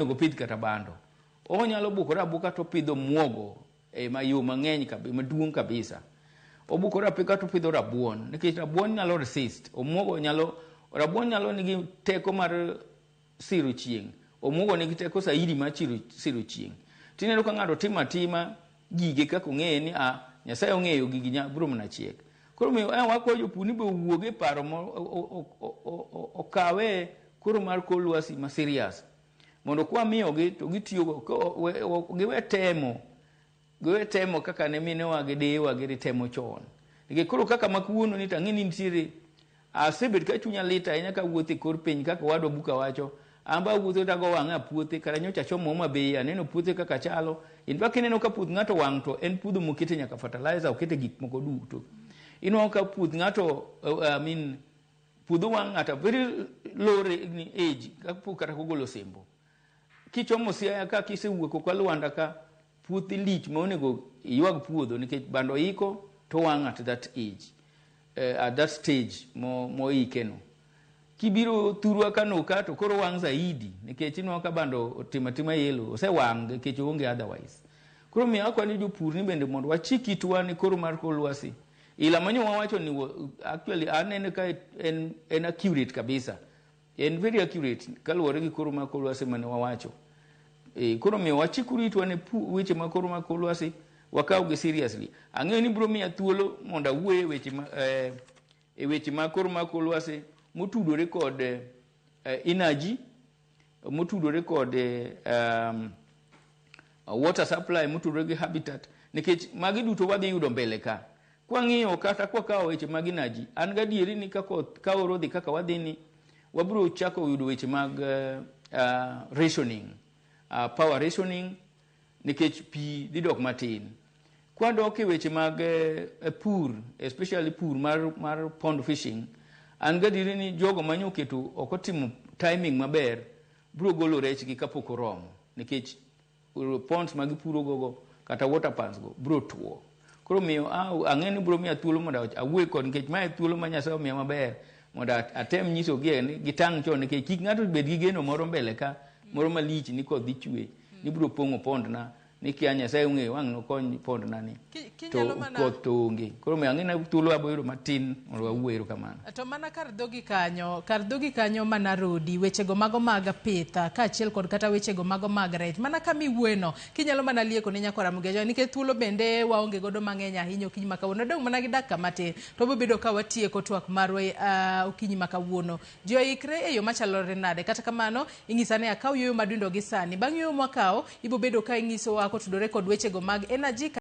Onego opidh kata bando. Onyalo bukore abuka to opidho muogo e ma yo mang'eny maduong' kabisa. Obukore apika to opidho rabuon nikech rabuon nyalo resist. Omuogo nyalo rabuon nyalo nigi teko mar siro chieng'. Omuogo nigi teko saidi mar siro chieng'. Tineno ka ng'ato timo atima gige kaka ong'eye ni a Nyasaye ong'eyo gigi biro mana chiek. Koro omiyo wakwayo jopur ni be owuog e paro okawe koro mar kor lwasi ma serious. Mondo kwamiyogi to gitiyogo giwe temo giwe temo kaka ne minewa gi deyewa giri temo chon. Nikech koro kaka ma kawuono ni tang'e ni nitiere asebet ka chunya lit ahinya kawuotho e kor piny kaka owadwa Buka wacho. An be awuotho to ago wang'a e puothe kata nyocha achomo Homa Bay aneno puothe kaka chalo. In fact kineno ka puoth ng'ato wang' to en puodho mokete nyaka fertilizer okete gik moko duto. Inwang'o ka puoth ng'ato I mean puodho wang' at a very low age kapok kata kogolo osembo. Kichomo Siaya ka kisewuok oko Lwanda ka puothi lich ma onego iywag puodho nikech bando iko to wang' at that age at that stage moike no. Kibiro thurwa Kano ka to koro wang' zaidi nikech inwang'o ka bando otimo atima yellow osewang' nikech oonge otherwise. Koro omiyo akwayo ni jopur ni bende mondo wachik itwa ne koro mar kor lwasi. Ila manyo wawacho ni actually aneno ka en accurate kabisa. En very accurate kaluwore gi koro mar kor lwasi mane wawacho. Koro omiyo wachikuru itwa ne weche mag koro mar kor lwasi wakaw gi seriously. Ang'eyo ni biro miya thuolo mondo awuoye weche ma, e weche mag koro mar kor lwasi motudore kod energy, motudore kod water supply, motudore gi habitat, nikech magi duto wadhi yudo mbele ka. Kwang'iyo kata kwakawo weche mag energy, an gadieri ni ka koth ka oro dhi kaka wadhi ni, wabiro chako yudo weche mag rationing, power rationing, nikech pi dhi dok matin. Kwadok e weche mag pur, especially pur mar pond fishing, an gadieri ni jogo manyoketo ok otimo timing maber biro golo rechgi kapok oromo, nikech ponds ma gipuro gogo kata water pans go biro tuo. Koro miyo ang'e ni biro miya thuolo mondo awuoye kod nikech mae thuolo ma Nyasaye omiya maber mondo atem nyisogi ni gitang' chon nikech kik ng'ato bed gi geno moro mbele ka moro malich ni koth dhi chwe ni biro pong'o pond na ni kia Nyasaye ong'eyo wang' nokony pond na ni to koth to onge. Koro miyo ang'e ni thuolo abo yudo matin mondo wawuo erokamano. To mana kar dhogi kanyo, kar dhogi kanyo mana Rodi, wechego mago mag pith kaachiel kod kata wechego mago mag rech. Mana kama iwuoyeno, kinyalo mana lieko ne nyakwar Ramogi Ajwang', nikech thuolo bende waonge godo mang'eny ahinya okinyi ma kawuono. Dong' mana gi dakika matin, to wabiro bedo ka watieko twak marwa okinyi ma kawuono. Ji oikre e yo machalore nade? Kata kamano, inyisa ni akaw yueyo madundo gi sani. Bang' yueyo mwakawo, ibiro bedo ka inyisowa kotudore kod wechego mag energy.